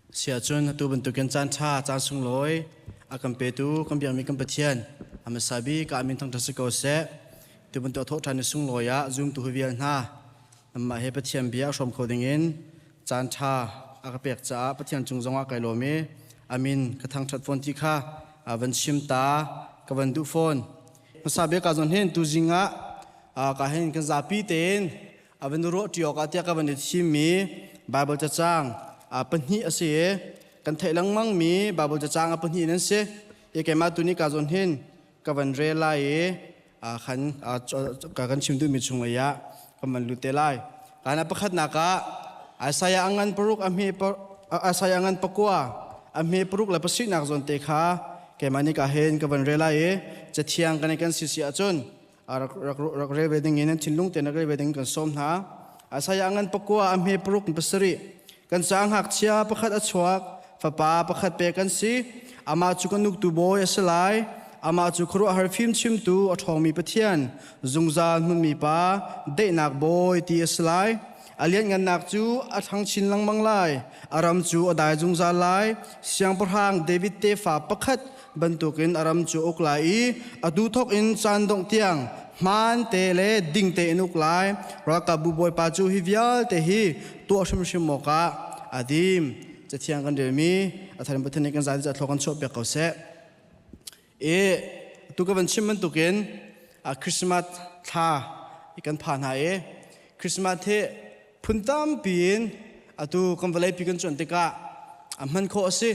Siahcun atu bantukin caan ṭha, caan sunglawi a kan petu kan biakmi kan Pathian a hmasa bik ah a min thangṭhat si ko seh. Tu bantuk a thawh ṭhan i sunglawi ah zumtu hi vial hna nanmah he Pathian bia a hrawm kho dingin caan ṭha a ka pek caah Pathian cung zongah kai lawm i a min ka thangṭhat fawn ti kha van chim ta ka van duh fawn. Hmasa bik ah zon hin tuzing ah ka hin kan zapi tein a van ruah ṭi awkah tiah ka van i thimmi Baibal cacang pahnih a si i kan theih lengmangmi Baibal cacang a pahnih in an si. I keimah tu nih ka zawn hin ka van rel lai i khan kan chim duhmi chung lei ah kan van lut te lai. Kana pakhatnak ah Isaiah a ngan paruk a hme Isaiah ngan pakua a hme paruk le pasihnak zawn te kha keimah nih ka hin ka van rel lai i cathiang kan i kan si si ahcun rak rel ve ding in nan thinlung tein rak rel ve ding kan sawm hna. Isaiah ngan pakua a hme paruk pasarih kan ca ngakchia pakhat a chuak fapa pakhat pek kan si amah cu kan uktu bawi a si lai amah cu khuaruahhar fimchimtu a ṭhawngmi Pathian zungzal hmunmi pa daihnak bawi ti a si lai a lianhngannak cu a ṭhang chin lengmang lai a ram cu a dai zungzal lai siangpahrang David tefa pakhat bantukin a ram cu uk lai i atu thawk in caan dongh tiang hmaan te le ding tein uk lai. Ralkapbu Bawipa cu hi vialte hi tuah hrimhrim awkah a dim. Cathiang kan relmi a tharim Pathian nih kan zai ca thlawk kan chuahpiak ko seh. I tu ka van chim bantukin Christmas thla i kan pha hna i Christmas hi phun tampi in atu kan vawleipi kan cuan tikah a hman khawh a si.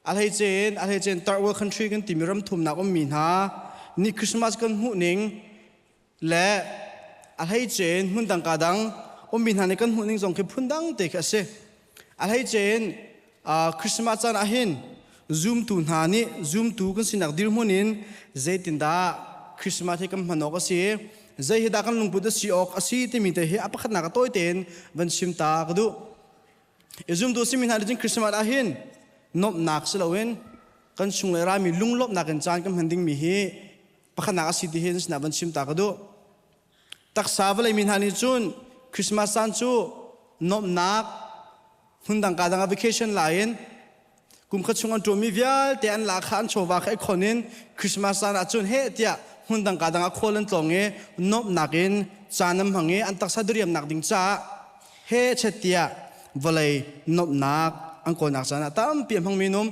A hleice in a hleice in third world country kan timi ram thumnak ummi hna ni Christmas kan hmuh ning le a hleice in hmun dang ka dang ummi hna nih kan hmuh ning zong khi phun dang te khi a si. A hleice in Christmas caan ah hin zumtu hna nih zumtu kan sinak dirhmun in zeitindah Christmas hi kan hman awk a si zei hi dah kan lungput a si awk a si timi te hi a pakhatnak a tawi tein van chim ta ka duh. I zumtu simi hna nih cun Christmas ah hin nuamhnak si loin kan chung le rami lunglawmhnak in caan kan hman dingmi hi pakhatnak a si ti hi sinah van chim ta ka duh. Taksa vawlei mi hna nih cun Christmas caan cu nuamhnak hmundang ka dang ah vacation la in kum khat chung an ṭuanmi vialte an la kha an chawva kha i khon in Christmas caan ah cun heh tiah hmundang ka dang ah khual an tlawng i nuamhnak in caan an hmang i an taksa diriamnak ding caah he chet tiah vawlei nuamhnak an kawlnak caan ah tampi a hmangmi num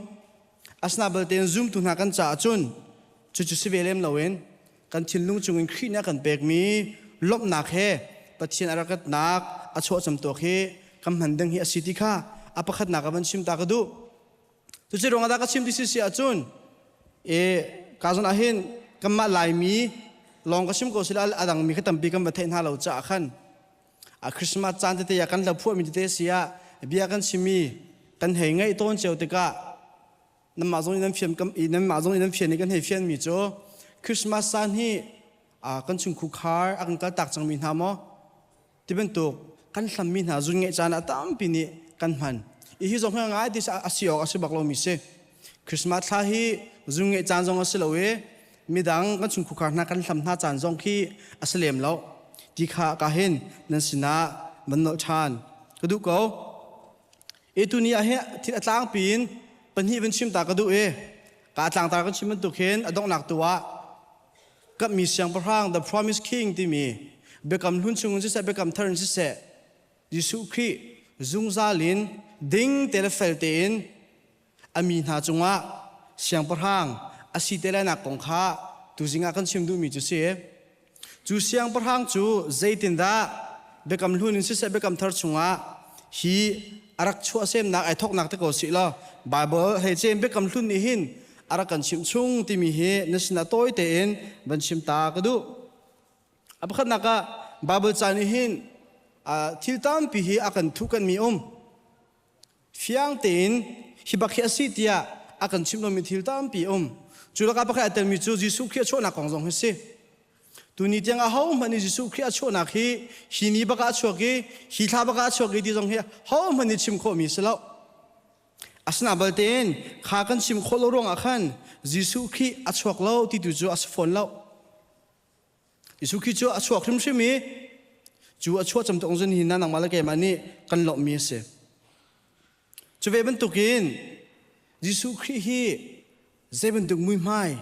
asina balte in zumtu hna kan caah cun cucu si ve lem loin kan thinlung chungin Khrih nih a kan pekmi lawmhnak he Pathian a rakatnak a chuahcam tuak hi kan hman ding hi a si ti kha a pakhatnak ah van chim ta ka duh. Cuci ruangah dah ka chim ti si si ahcun e ka zawn ah hin kanmah Laimi lawng ka chim ko sila a dangmi kha tampi kan va theih hna lo caah khan a Christmas caan tete ah kan hla phuahmi tete si ah bia kan chimmi kan hei ngaih tawn cio tikah nanmah zong in nan fian nanmah zong in nan fian i kan hei fianmi cu Christmas caan hi kan chungkhar a kan kaltak cangmi hna maw ti bantuk kan hlammi hna zun ngeih caan ah tampi nih kan hman i hi zong hi ngai ti a si awk a si bak lomi si Christmas thla hi zun ngeih caan zong a si lo i midang kan chungkhar hna kan hlam hna caan zong khi a si lem lo ti kha ka hin nan sinah van nolh ṭhan ka duh ko E tuni ah hi thil a tlangpi in pahnih van chim ta ka duh i ka tlangtar kan chim bantuk hin a donghnak tu ah kammi siangpahrang the promise king timi biakam hlun chung in siseh biakam thar in siseh Jesuh Khrih zungzal in ding te le fel tein a mi hna cungah siangpahrang a si te lai nak kong kha tuzing ah kan chim duhmi cu si. Cu siangpahrang cu zeitindah biakam hlun in siseh biakam thar chungah hi a rak chuahsemnak ai thawknak te ko si law Bible hei cem biakam hlun nih hin a rak kan chimh chung timi hi na sinah tawi tein van chim ta ka duh. A pakhatnak ah Bible ca nih hin thil tampi hi a kan thuh kan mi um. Fiang tein hi bak hi a si tiah a kan chimh lomi thil tampi a um. Cu lakah pakhat a telmi cu Jesuh Khrih a chuahnak kong zong hi si. Tuni tiang ahohmanh nih Jesuh Khrih a chuahnak hi hi ni bak ah a chuak i hi thla bak ah a chuak i ti zong hi hohmanh nih chim khawhmi si lo. Asina baltein kha kan chim khawh lo ruangah khan Jesuh Khrih a chuak lo ti tu cu a si fawn lo. Jesuh Khrih cu a chuak hrimhrim i cu a chuah cam tong zun hi na nangmah le keimah nih kan lawmhmi a si. Cu ve bantukin Jesuh Khrih hi zei bantuk muihmai,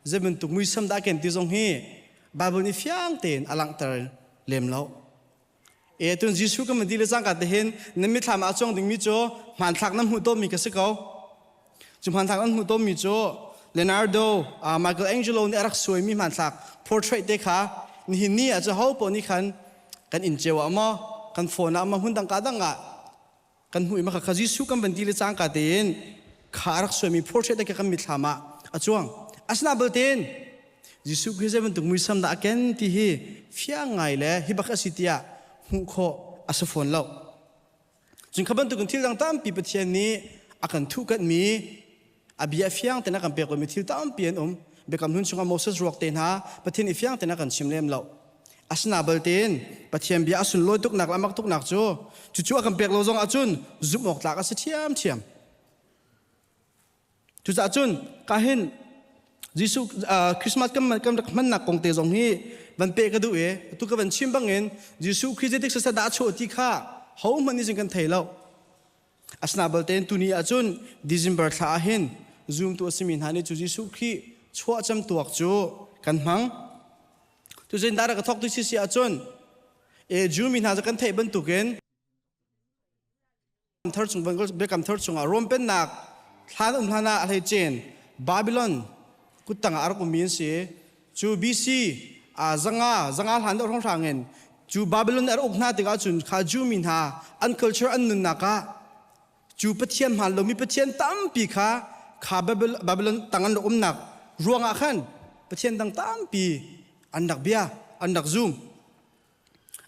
zei bantuk muisam dah ken ti zong hi Bible nih fiang tein a langhter lem lo. E tun Jesuh kan van ti le cangka te hin na mithlam ah a cuang dingmi cu hmanthlak na hmuh tawnmi ka si ko. Cu hmanthlak an hmuh tawnmi cu Leonardo, uh, Michelangelo nih a rak suaimi hmanthlak portrait te kha nihin ni ah cu ho paoh nih khan kan inn cio ah maw kan phone ah maw hmun dang ka dang ah kan hmuh i mah kha Jesuh kan van ti le cangka tein kha a rak suaimi portrait te kha kan mithlam ah a cuang. Asinain belte Jesuh Khrih zei bantuk muisam dah a ken ti hi fiang ngai le hi bak a si tiah hmuh khawh a si fawn lo. Cun kha bantukin thil dang tampi Pathian nih a kan thuhkanhmi a bia fiang tein a kan pek lomi thil tampi an um. Biakam hlun chungah Moses ruak te hna Pathian i fiang tein a kan chim lem lo. Asina baltein Pathian bia a sunlawi tuknak le a mak tuknak cu cucu a kan pek lo zong ahcun zumh awk tlak a si ṭhiamṭhiam. Cucaah cun ka hin Jesuh Christmas kan kan rak hmannak kong te zong hi van pe ka duh i atu ka van chim bangin Jesuh Khrih zeitik sasat dah a chuah ti kha hohmanh nih cun kan thei lo. Asina baltein tuni ahcun December thla ah hin zumtu a simi hna nih cu Jesuh Khrih chuah camtuak cu kan hmang. Tu zeitindah rak ka thawk tu si si ahcun e Jew mi hna cu kan theih bantukin Thar chung Biakam Thar chungah Rom pennak thlan um hlan ah a hleicin Babylon kuttang ah a rak ummi an si. Cu BC zanga zanga hlan deuh hrawnghrang in cu Babylon a rak uk hna tikah cun kha Jew mi hna an culture an nunnak ah cu Pathian hmaan lomi Pathian tampi kha kha Babylon tang an rak umnak ruangah khan Pathian dang tampi an rak bia an rak zum.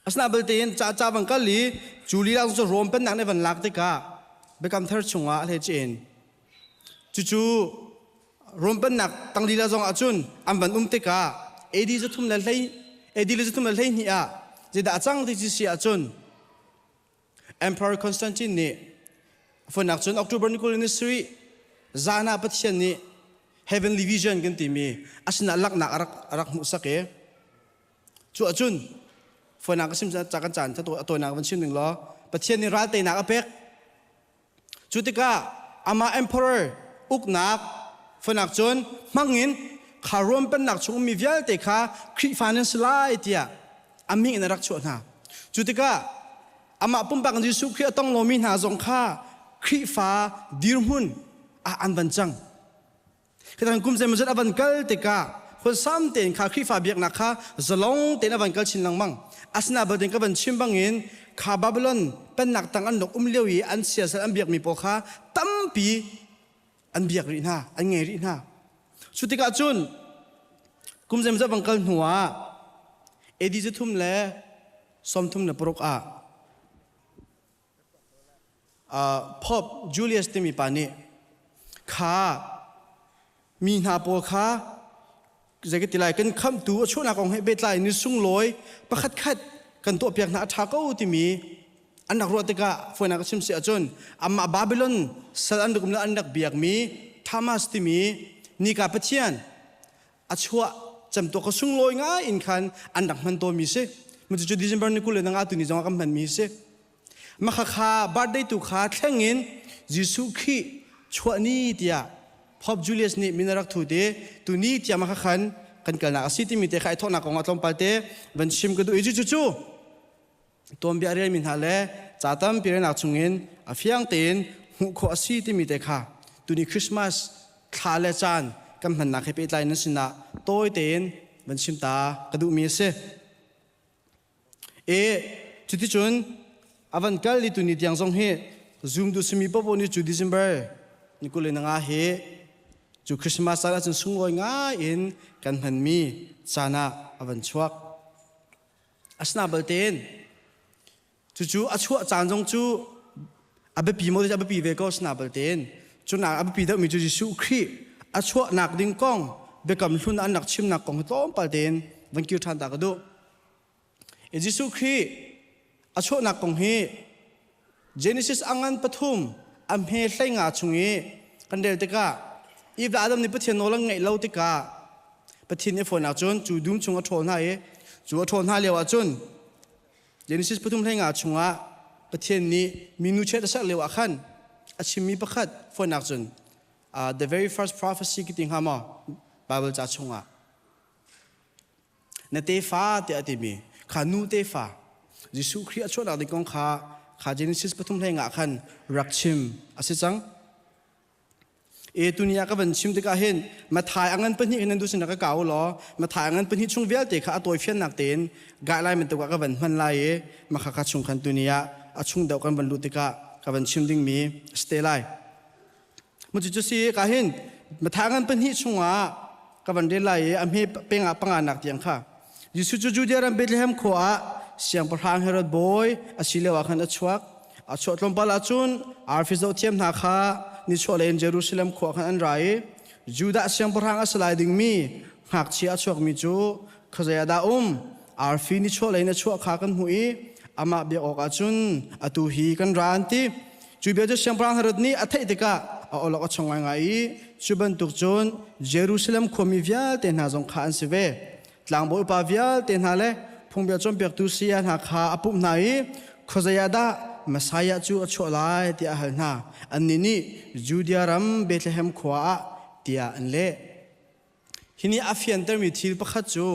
Asinain belte in ca ca van kal i cu lila cu Rom pennak nih van lak tikah Biakam Thar chungah a hleice in cucu Rom pennak tang lila zong ahcun an van um tikah AD zathum le hlei AD le zathum le 12 ah zeidah a cang ti si ahcun Emperor Constantine nih fonak cun October ni 20 ni sarih zan ah Pathian nih heavenly vision kan timi a sinah laknak a rak a rak hmuhsak i Cu ahcun fawinak ka sim ca kan caan a tawinak van chim ning law Pathian nih ral teinak a pek. Cu tikah amah emperor uknak fawinak cun hmangin kha Rom pennak chung ummi vialte kha Khrihfa nan si lai tiah a min in a rak chuah hna. Cu tikah amah pumpak Jesuh Khrih a tong lomi hna zong kha Khrihfa dirhmun ah an van cang. Khi kum zeimawzat a van kal tikah khuasam tein kha Khrihfa biaknak kha zalong tein a van kal chin lengmang. Asina batin ka van chim bangin kha Babylon pennak tang an rak um lio i an siasal an biakmi pawl kha tampi an biak rih hna, an ngei rih hna. Cu tikah cun kum zeimawzat van kal hnu ah AD 336 ah Pope Julius timi pa nih kha mi hna pawl kha zei ti lai kan khamhtu a chuahnak kong he pehtlai ni sunglawi pakhat khat kan tuahpiak hna a ṭha ko timi an rak ruah tikah fawinak ka chim si ahcun amah Babylon sal an rak um le an rak biakmi Thomas timi nika pathian a chuah cemtuak ka sunglawi ngai in khan an rak hman tawnmi si. Cucu December ni 25 tuni zongah kan hmanmi si. Makhakha birthday tu kha thleng in Jesuh Khrih chuah ni tiah Pope Julius nih min a rak thut i tuni tiah makha khan kan kalnak a si timi te kha i thawhnak kong ah tlawmpal te van chim ka duh i cucu tuanbia a relmi hna le ca tampi relnak chungin a fiang tein hmuh khawh a si timi te kha tuni Christmas thla le caan kan hmannak he pehtlai nan sinah tawi tein van chim ta ka duhmi a si. E cuticun a van kal i tuni tiang zong hi Zoom tu simi popo nih cu December ni 25 hi cu Christmas caan ahcun sunglawi ngai in kan hmanmi caan ah a van chuak. Asina baltein cucu a chuah caan zong cu a biapi maw a biapi ve ko asina baltein cunak a biapi deuhmi cu Jesuh Khrih a chuahnak ding kong biakam hlun an rak chimnak kong hi tlawmpal tein van kir ṭhan ta ka duh. Jesuh Khrih a chuahnak kong hi Genesis a ngan pathum a hme hleinga chung i kan rel tikah Eve le Adam nih Pathian nawl an ngaih lo tikah Pathian nih a fawinak cun cu dum chung a ṭhawl hna i cu a ṭhawl hna lio ah cun Genesis pathum hleinga chungah Pathian nih minu chiat a ser lio ah khan. a chimmi pakhat fawinak cun the very first prophecy ki ti hnga maw Bible ca chungah na tefa tiah a timi kha nu tefa Jesuh Khrih a chuahnak ding kong kha kha Genesis pathum hlei nga khan rak chim a si cang. E tuni ah ka van chim tikah hin Mathai a ngan pahnih hin nan duh sin ka kau law Mathai a ngan pahnih chung vialte kha a tawi fiannak tein guideline bantuk ah ka van hman lai i makha kha chung khan tuni ah a chung deuh kan van luh tikah ka van chim dingmi a si te lai. Mu cu si ka hin Mathai ngan pahnih chungah ka van rel lai i a hme pengah panga nak tiang kha Jesuh cu Judea ram Bethlehem khua ah siangpahrang Herod bawi a si lio ah khan a chuak. A chuah tlawmpal ahcun arfi zohthiam hna kha nichuahlei in Jerusalem khua khan an ra i Judah siangpahrang a si lai dingmi ngakchia a chuakmi cu khuazei ah dah um? Arfi nichuahlei in a chuah kha kan hmuh i amah biak awkah cun atu hi kan ra an ti. Cu bia cu siangpahrang Herod nih a theih tikah a awlok a chong ngaingai i cu bantuk cun Jerusalem khuami vialte hna zong kha an si ve. Tlangbawi upa vialte hna le phungbia cawnpiaktu saya hna kha a pumh hna i khuazei ah dah Messiah cu a chuah lai tiah a hal hna. Annih nih Judea ram Bethlehem khua ah tiah an leh. Hi nih a fiantermi thil pakhat cu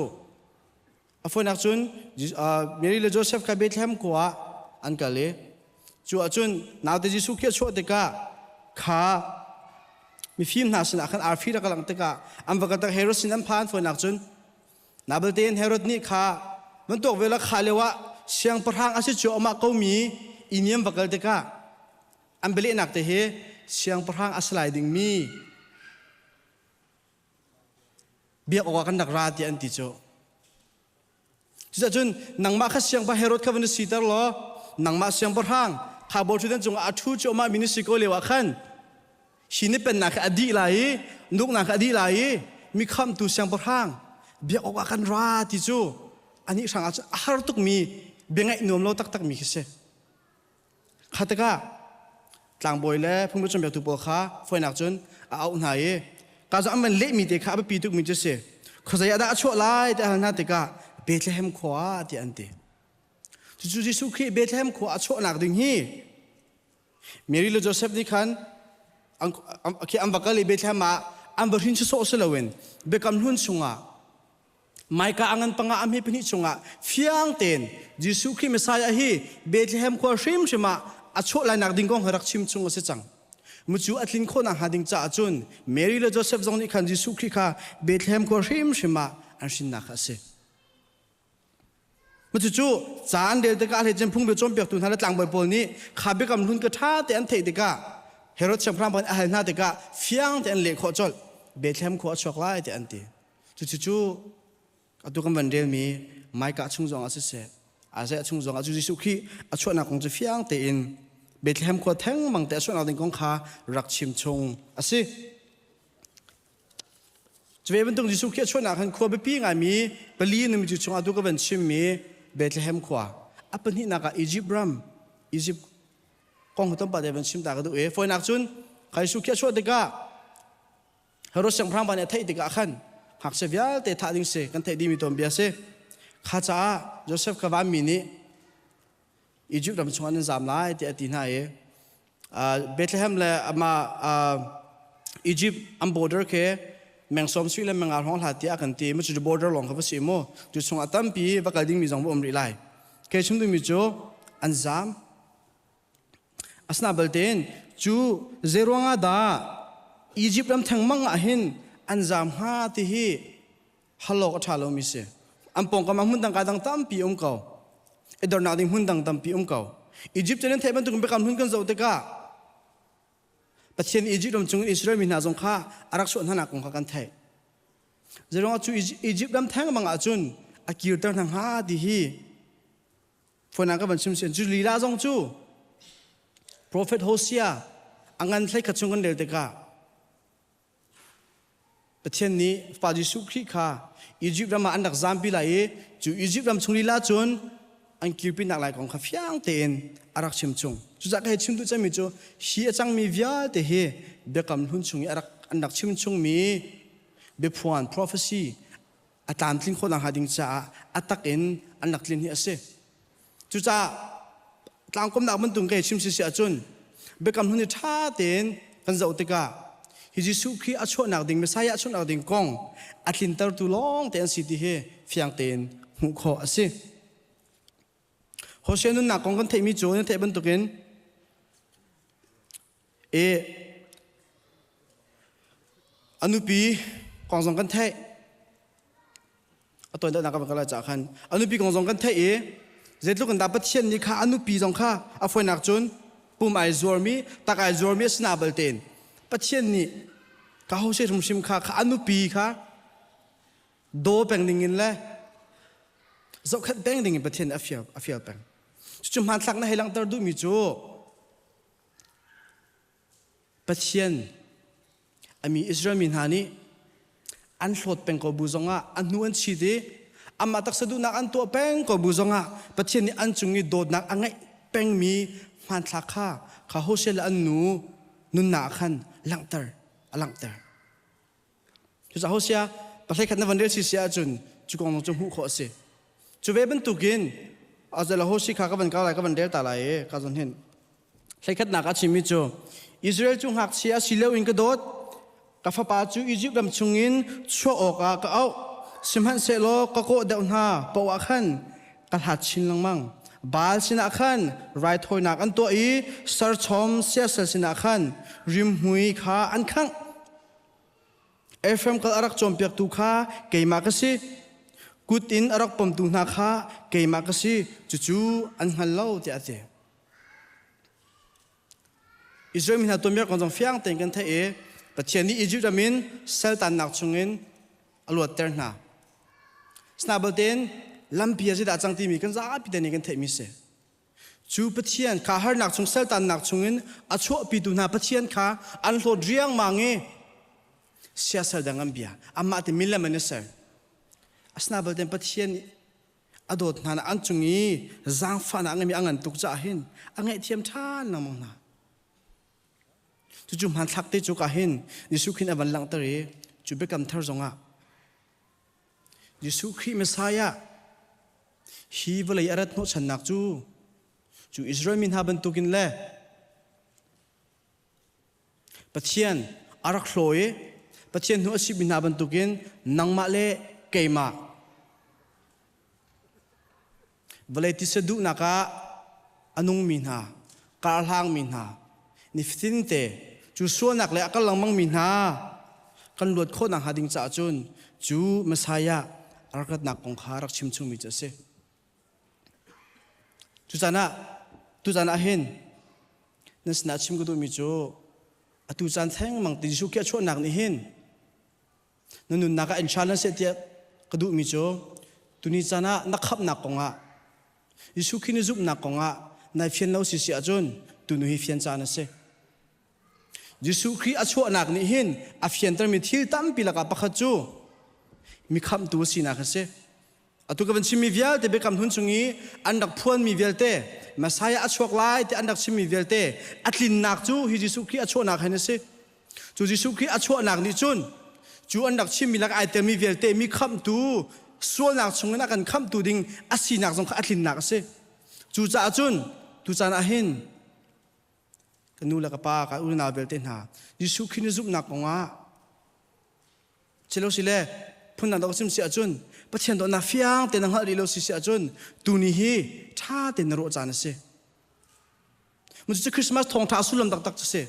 a fawinak cun Mary le Joseph kha Bethlehem khua ah an kal i cu ahcun naute Jesuh khi a chuah tikah kha mifim hna sinah khan arfi rak langh tikah an va kal tak Herod sin an phan fawinak cun Nabaltein Herod nih kha bantuk ve la kha lio ah siangpahrang a si cu amah komi iniam va kal tikah an bialehnak te hi siangpahrang a si lai dingmi biak awkah kan rak ra tiah an ti cu. Cucaah cun nangmah kha siangpahrang Herod kha van i siter law nangmah siangpahrang kha bawiṭhutdan cungah a ṭhu cu amah min i si ko lio ah khan hi ni pennak kha a dih lai i nuknak kha a dih lai i mi khamhtu siangpahrang biak awkah kan ra ti cu anih hrang ah cun a har tukmi bia ngaih nuam lo taktakmi khi si. Kha tikah tlangbawi le phungbu cawnpiaktu pawl kha fawinak cun a auh hna i ka cu an van lehmi te kha a biapi tukmi cu si. Khuazei ah dah a chuah lai ti a hal hna tikah Bethlehem khua ah tiah an ti. Cucu Jesuh Khrih Bethlehem khua a chuahnak ding hi Mary le Joseph nih khan an va kal i Bethlehem ah an va hrin sawsawh si loin Biakam Hlun chungah Maika a ngan panga a hme pahnih chungah fiang tein Jesuh Khrih Messiah hi Bethlehem khua hrimhrim ah a chuah lainak ding kong rak chim chung a si cang. Mucu a tlin khawhnak hnga ding caah cun Mary le Joseph zong nih khan Jesuh Khrih kha Bethlehem khua hrimhrim ah an hrinnak kha a si. Cucu ca an rel tikah hleicein phungbia cawnpiaktu hna le tlangbawi pawl nih kha biakam hlun ka ṭha te an theih tikah Herod siangpahrang pakhat a hal hna tikah fiang te an leh khawh colh. Bethlehem khua a chuak lai tiah an ti. Cucu atu kan van relmi Micah chung zong ah siseh, Isaiah chung zong ah cu Jesuh Khrih a chuahnak kong cu fiang tein Bethlehem khua thengmang te a chuahnak ding kong kha rak chim chung a si. Cu ve bantuk Jesuh Khrih a chuahnak khan khua biapi ngaimi pali numi cu chungah tu ka van chimmi Bethlehem khua. A pahnihnak ah Egypt ram, Egypt kong tlawmpal te van chim ta ka duh i fawinak cun kha Jesuh Khrih a chuah tikah Herod siangpahrang pa nih a theih tikah khan ngakchia vialte thah ding si kan theih dihmi tuanbia si. Kha caah Joseph kha vanmi nih Egypt ram chungah nan zam lai tiah a ti hna i Bethlehem le amah Egypt an border khi mengsawm sui le menga hrawng hla tiah kan ti mu cu border lawng kha va si mu cu chungah tampi va kal dingmi zong va um rih lai ke chim dingmi cu an zam Asina baltein cu zeiruangah dah Egypt ram thengmang ah hin an zaam hnga ti hi halawk a ṭha lomi si. An pawngkam ah hmun dang ka dang tampi um ko. I dornak ding hmun dang tampi um ko. Egypt cu nan theih bantukin biakam hlun kan zoh tikah Pathian Egypt ram chung in Israel mi hna zong kha a rak chuah hnanak kong kha kan theih. Zeiruangah cu Egypt ram thengmang ah cun a kirter hna hnga ti hi Fawinak ka van chim sian cu lila zong cu Prophet Hosea a ngan hlei khat chung kan rel tikah Pathian nih Fapa Jesuh Khrih kha Egypt ram ah an rak zampi lai i cu Egypt ram chung lila cun an kirpinak lai kong kha fiang tein a rak chim chung. Cucaah ka hei chim duh cangmi cu hi a cangmi vialte hi biakam hlun chung i a rak an rak chim chungmi biaphuan prophecy a tlamtlin khawh nakhnga ding caah a tak in an rak tlin hi a si. Cucaah tlangkomnak bantuk ka chim si si ahcun. Biakam hlun i ṭha tein kan zoh tikah hi Jesuh Khrih a chuahnak ding Messiah a chuahnak ding kong a tlintertu lawng te an si ti hi fiang tein hmuh khawh a si. Hosea nunnak kong kan theihmi cu nan theih bantukin e a nupi kong zong kan theih. A tuan deuhnak ka van kal caah khan a nupi kong zong kan theih i zeitluk in dah Pathian nih kha a nupi zong kha a fawinak cun pum ai zuarmi tak ai zuarmi a si na bal tein Pathian nih ka Hosea hrimhrim kha kha a nupi kha daw peng ding in le zohkhenh peng ding in Pathian nih a fial a fial peng. Cucu hmanthlak na hei langhter duhmi cu Pathian a mi Israel mi hna nih an hlawt peng ko bu zongah a hnu an chit i amah taksa duhnak an tuah peng ko bu zongah Pathian nih an cung i dawtnak a ngeih pengmi hmanthlak kha kha Hosea le an nu nunnak ah khan langhter a langhter. Cucaah Hosea pahlei khat na van rel si si ahcun cu kong cu hmuh khawh a si. Cu ve bantukin azela Hosi kha ka van kau lai ka van rel ta lai i ka zon hin. Hleikhatnak a chimmi cu Israel cu ngakchia a si lio in ka dawt ka fapa cu Izipt ram chungin chuah awkah ka auh sihmanhsehlaw ka kawh deuh hna paoh ah khan ka hlat chin lengmang. Baal sinah khan raithawinak an tuah i serchom siasal sinah khan rimhmui kha an khangh. Ephraim kal a rak cawnpiaktu kha keimah ka si. Kut in a rak pomtu hna kha keimah ka si. Cucu an hngal lo tiah a ti. Israel mi hna tuanbia kong zong fiang tein kan theih i Pathian nih Egypt ram in saltannak chungin a luatter hna. Asinain tein lampi ah zeidah a cang timi kan zapi te nih kan theihmi si. Cu Pathian kha harnak chung saltannak chungin a chuahpitu hna Pathian kha an hlawt riangmang i siasal dang an bia. Amah ti milem an i ser. Asinain balte Pathian nih a dawt hna an cung i zaangfahnak a ngeimi a ngan tuk caah hin a ngaihthiam ṭhan lengmang hna. Cucu hmanthlak te cu ka hin Jesuh khin a van langhter i cu biakam thar zongah Jesuh Khrih Messiah hi vawlei a rat hnawhchannak cu cu Israel mi hna bantukin le Pathian a rak hlaw i Pathian hnu a simi hna bantukin nangmah le keimah Vawlei tisa duhnak ah a nungmi hna, karhlangmi hna, nifatin te cu sualnak le a kal lengmangmi hna kan luat khawh nakhnga ding caah cun cu Messiah a rak ratnak kong kha rak chim chungmi cu a si. Cucan ah tucaan ah hin nan sinah chim ka duhmi cu atu caan thengmang ti Jesuh Khrih a chuahnak nih hin Na nunnak ah in hran seh tiah ka duhmi cu tuni caan ah na khamhnak kongah Jesuh Khrih na zumhnak kongah nai fian lo si si ahcun tunu hi fian caan a si. Jesuh Khrih a chuahnak nih hin a fiantermi thil tampi lakah pakhat cu mi khamhtu a sinak a si. Atu ka van chimmi vialte biakam hlun chung i an rak phuanmi vialte Messiah a chuak lai ti an rak chimmi vialte a tlinnak cu hi Jesuh Khrih a chuahnak hin a si. Cu Jesuh Khrih a chuahnak nih cun cu an rak chimmi lak ai telmi vialte mi khamhtu sualnak chungin a kan khamhtu ding a sinak zong kha a tlinnak a si. Cucaah cun tucaan ah hin ka nu le ka pa ka unau vialte hna Jesuh Khrih na zumhnak kongah Silosile phundang dawh sim si ahcun Pathian dawtnak fiang tein na hngalh rih lo si si ahcun tuni hi ṭha tein na ruah caan a si. Cucu Christmas thawngṭha a sullam taktak cu si.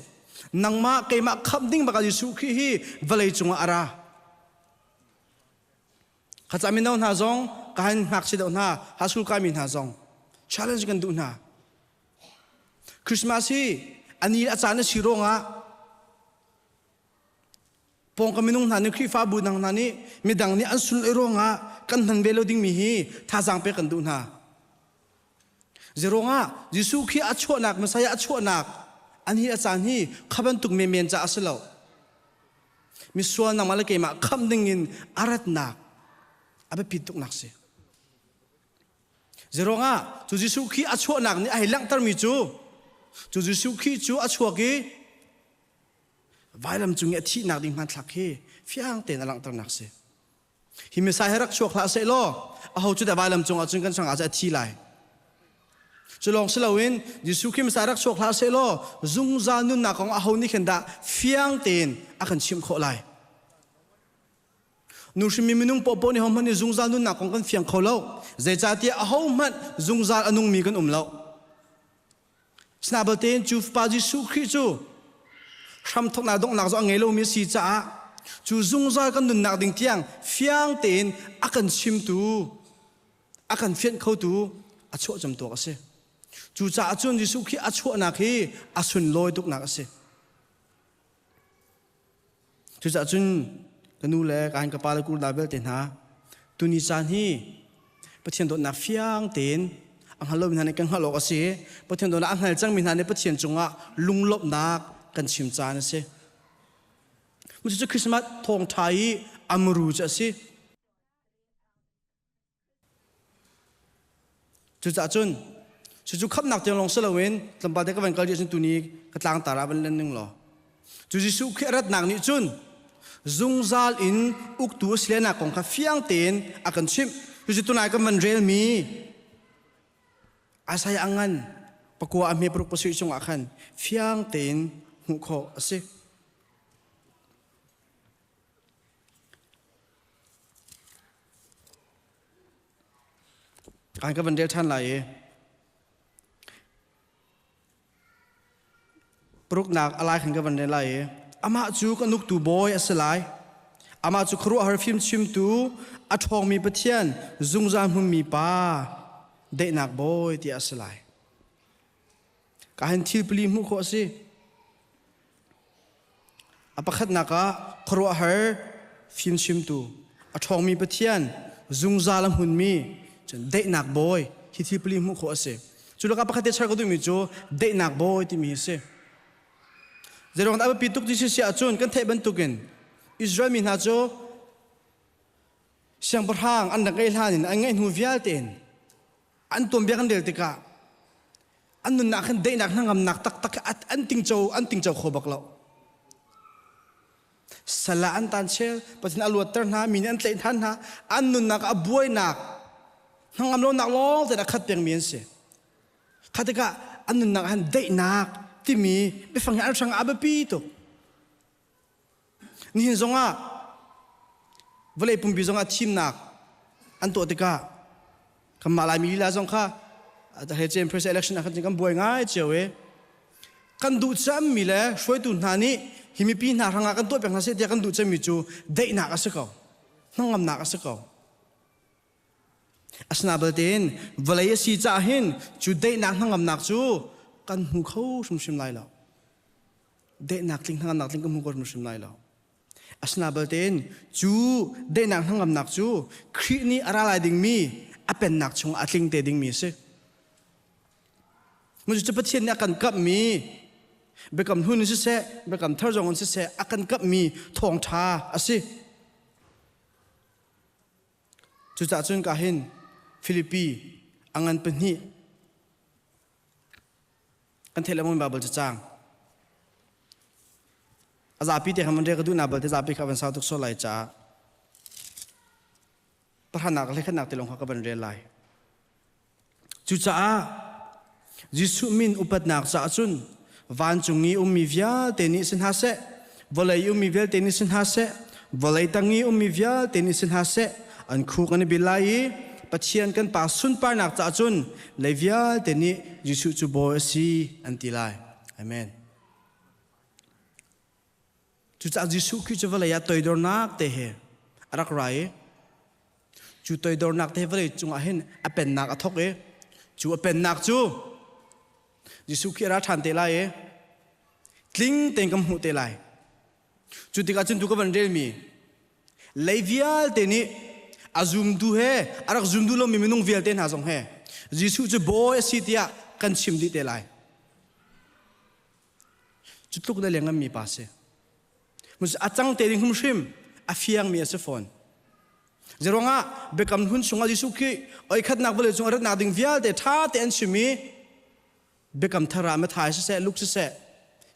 Nangmah keimah khamh ding bakah Jesuh Khrih hi vawlei cungah a ra. Khaca mino hna zong ka han ngakchia deuh hna, high school kaimi hna zong challenge kan duh hna. Christmas hi a ni a caan a si ruangah Pawngkam minung hna nih Khrihfabu dang hna nih midang nih an sulh ruangah kan hman ve lo dingmi hi thazaang pek kan duh hna. Zeruangah Jesuh Khrih a chuahnak Messiah a chuahnak an hi a caan hi kha bantuk menmen ca a si lo. Misual nangmah le keimah khamh dingin a ratnak a biapit tuknak si. Zeruangah cu Jesuh Khrih a chuahnak nih a hei langhtermi cu cu Jesuh Khrih cu a chuak i Vailam cung i a thihnak ding hmanthlak hi fiang tein a langhternak si. Hi Messiah hi rak chuak hlah seh law aho cu dah vailam cung ah cun kan hrangah a thi lai. Cu lawng si loin Jesuh Khrih Messiah rak chuak hlah sehlaw zungzal nunnak kong aho nih khin dah fiang tein a kan chimh khawh lai? Nu hrimmi minung poahpoah nih hohmanh nih zungzal nunnak kong kan fiang kho lo. Zeicahtiah ahohmanh zungzal a nungmi kan um lo. Asinain tein cu Fapa Jesuh Khrih cu hramthawknak donghnak zong a ngei lomi a si caah cu zungzal kan nunnak ding tiang fiang tein a kan chimtu, a kan fianh khotu a chuah camtuak a si. Cucaah cun Jesuh Khrih a chuahnak hi a sunlawi tuknak a si. Cucaah cun ka nu le ka ka pa le kurda vialte hna tuni caan hi Pathian dawtnak fiang tein a hngal lomi hna nih kan hngalh awk a si. Pathian dawtnak a hngal cangmi hna nih Pathian cungah lunglawmhnak kan chim caan a si. Cucu Christmas thawngṭha i a muru cu a si. Cucaah cun cucu khamhnak tiang lawng si loin tlawmpal te ka van kal dih ahcun tuni ka tlangtar ah van len ning law cu Jesuh Khrih a ratnak nih cun zungzal in uktu a si lenak kong kha fiang tein a kan chimh. Cucu tunai kan van relmi Isaiah a ngan pakua a hme paruk pasarih chungah khan fiang tein hmuh khawh a si. Kan ka van rel ṭhan lai i paruknak a lai khan ka van rel lai i amah cu kan uktu bawi a si lai. Amah cu khuaruahhar fimchimtu, a ṭhawngmi Pathian, zungzal hmunmi Pa, daihnak bawi tiah a si lai. Ka hin thil pali hmuh khawh a si. A pakhatnak ah khuaruahhar fimchimtu, a ṭhawngmi Pathian, zungzal a hmunmi, cun daihnak bawi hi thil pali hmuh khawh a si. Cu lakah pakhat te char ka duhmi cu daihnak bawi timi hi a si. Zeiruang dah a biapi tuk ti si ahcun kan theih bantukin Israel mi hna cu siangpahrang an rak ngeih hlan in an ngeih hnu vialte in an tuanbia kan rel tikah an nunnak khan daihnak hnangamnak taktak an tingco an tingco kho bak lo sal ah an tan chel pathian a luatter hna mi nih an tlaih than hna an nunnak a buainak hnangam lonak lawng tein a khat pengmi an si kha tikah an nunnak han daihnak timi biafang hi an hrang a biapi tuk Nihin zongah vawlei pumpi zongah thimnak an tuah tikah kanmah Laimi lila zong kha hei president election ah khan kan buai ngai cio i kan duh cemmi le hruaitu hna nih hi mipi hna hrangah kan tuah piak hna seh tiah kan duh cemmi cu daihnak a si ko hnangamnak a si ko Asina belte vawlei a si caah hin cu daihnak hnangamnak cu kan hmu kho hrimhrim lai lo. Daihnak tling hnangamnak tling kan hmu kho hrimhrim lai lo. Asina belte cu daihnak hnangamnak cu Khrih nih a ra lai dingmi a pennak chungah a tling te dingmi a si. Cucu Pathian nih a kan kamhmi biakam hlun in siseh, biakam thar zong in siseh a kan kamhmi thawngṭha a si. Cucaah cun ka hin Filipi a ngan pahnih kan theih lengmang Baibal cacang a zapi te khan van rel ka duh na balte zapi kha van sau tuk sual lai caah pahranak le khatnak te lawng kha ka van rel lai. Cucaah Jesuh min upatnak caah cun vancung i ummi vialte nih si hna seh, vawlei i ummi vialte nih si hna seh, vawlei tang i ummi vialte nih si hna seh, an khuk an i bil lai i Pathian kan Pa sunparnak caah cun lei vialte nih Jesuh cu Bawi a si an ti lai. Amen. Cucaah Jesuh Khrih cu vawlei ah toidornak te he a rak ra i cu toidornak te vawlei cungah hin a pennak a thawk i cu a pennak cu Jesuh Khrih a ra ṭhan te lai i tling tein kan hmuh te lai. Cu tikah cun tu ka van relmi lei vialte nih a zumtu he a rak zum duh lomi minung vialte hna zong he Jesuh cu Bawi a si tiah kan chim dih te lai. Cu tluk le lengam mi pa si. A cang te ding hrimhrim a fiangmi a si fawn. Zeruangah biakam hlun chungah Jesuh Khrih oi khatnak vawlei cung a ratnak ding vialte ṭha te an chim i biakam thar ah Matthai siseh Luke siseh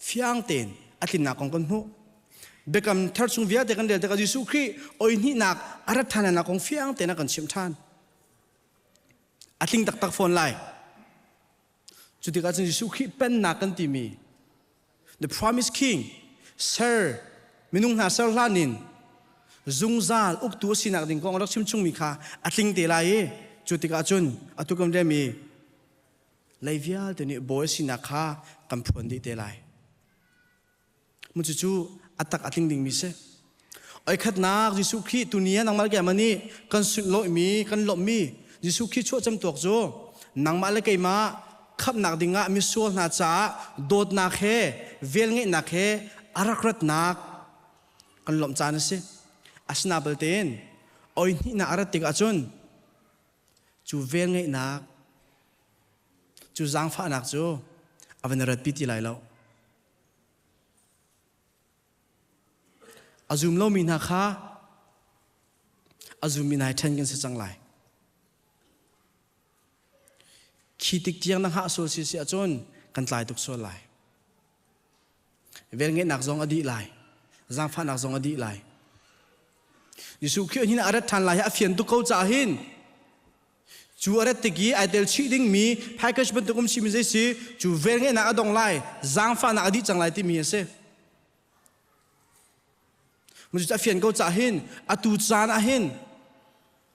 fiang tein a tlinnak kong kan hmuh. Biakam thar chung vialte kan rel tikah Jesuh Khrih oi hnihnak a rat ṭhan kong fiang tein a kan chimh ṭhan. A tling taktak fawn lai. Cu tikah cun Jesuh Khrih pennak kan timi the promised king ser minung hna ser hlan in zungzal uktu a sinak ding kong a rak chim chungmi kha a tling te lai i cu tikah cun atu kan remi lei vialte nih bawi sinak kha kan phuan dih te lai. Mu cucu a tak a tling dingmi si. Oi khatnak Jesuh Khrih tuni ah nangmah le keimah nih kan sunlawihmi, kan lawmhmi Jesuh Khrih chuah camtuak cu nangmah le keimah khamhnak dingah misual hna caah dawtnak he velngeihnak he a rak ratnak kan lawmh caan a si. Asina baltein oi hnihnak a rat tikah cun cu velngeihnak cu zaangfahnak cu a van ratpi ti lai lo. A zum lomi hna kha a zummi hna he ṭhen kan si cang lai. Khi tik tiang na hngah sual si si ahcun kan tlai tuk sual lai. Velngeihnak zong a dih lai. Zaangfahnak zong a dih lai. Jesuh Khrih hin a rat ṭhan lai hi a fian tuk ko caah hin Cu a rat tik i ai tel chih dingmi package bantuk um simi zei si cu velngeihnak a dong lai, zaangfahnak a dih cang lai timi a si. Cu a fian ko cah hin atu caan ah hin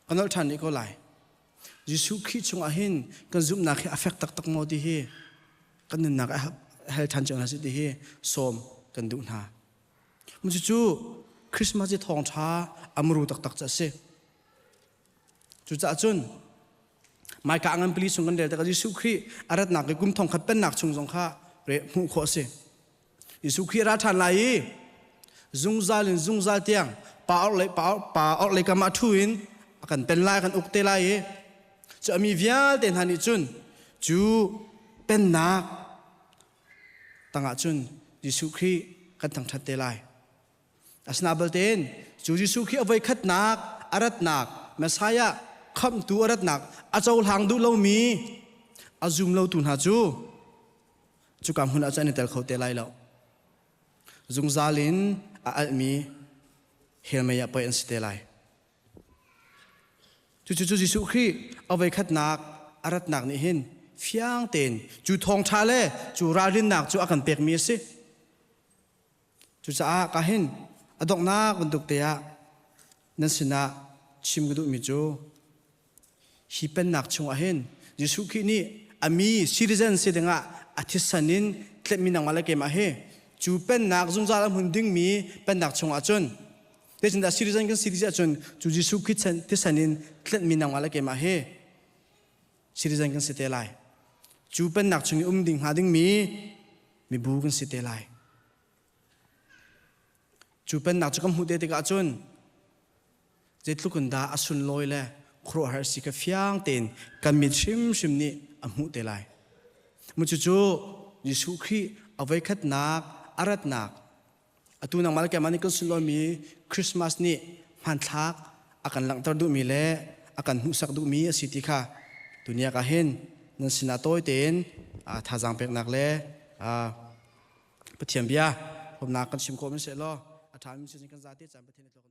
kan nolh ṭhan rih ko lai. Jesuh Khrih chungah hin kan zumhnak hi a fek taktak maw ti hi kan nunnak a hel ṭhan cio hna sih ti hi sawm kan duh hna. Cucu Christmas i thawngṭha a muru taktak cu a si. Cucaah cun Maika ngan pali chung kan rel tikah Jesuh Khrih a ratnak i kum thongkhat pennak chung zong kha re hmuh khawh a si. Jesuh Khrih a ra ṭhan lai i zungzal in zungzal tiang pa orhlei pa pa orhlei kam ah ṭhu in a kan pen lai kan uk te lai i cu a mi vialte hna nih cun cu pennak tangah cun Jesuh Khrih kan thangṭhat te lai. Asina baltein cu Jesuh khi a voikhatnak a ratnak Messiah khamhtu a ratnak a cohlang duh lomi a zum lotu hna cu cuka hmun ah cun an i tel kho te lai lo. Zungzal in a alhmi hell mei ah poi an si te lai. Cucu cu Jesuh Khrih a voikhatnak a ratnak nih hin fiang tein cu thawngṭha le cu ralrinnak cu a kan pekmi a si. Cucaah ka hin a donghnak bantuk te ah nan sinah chim ka duhmi cu hi pennak chungah hin Jesuh Khrih nih a mi citizen si dingah a thisen in tlenhmi nangmah le keimah hi cu pennak zungzal a hmun dingmi pennak chungah cun zeitindah citizen kan si ti ahcun cu Jesuh Khrih thisen in tlenhmi nangmah le keimah hi citizen kan si te lai. Cu pennak chung i um ding hnga dingmi mibu kan si te lai. Cu pennak cu kan hmuh te tikah cun zeitluk in dah a sunlawi le khuaruahhar si kha fiang tein kan mit hrimhrim nih a hmuh te lai. Mu cucu Jesuh Khrih a voikhatnak a ratnak atu nangmah le keimah nih kan sunlawimi Christmas nih hmanthlak a kan langhter duhmi le a kan hmuhsak duhmi a si ti kha tuniak ah hin nan sinah tawi tein thazaang peknak le Pathian bia hawmnak kan chim khawh min seh law a ṭhami sin kan zate caan Pathian nih kan.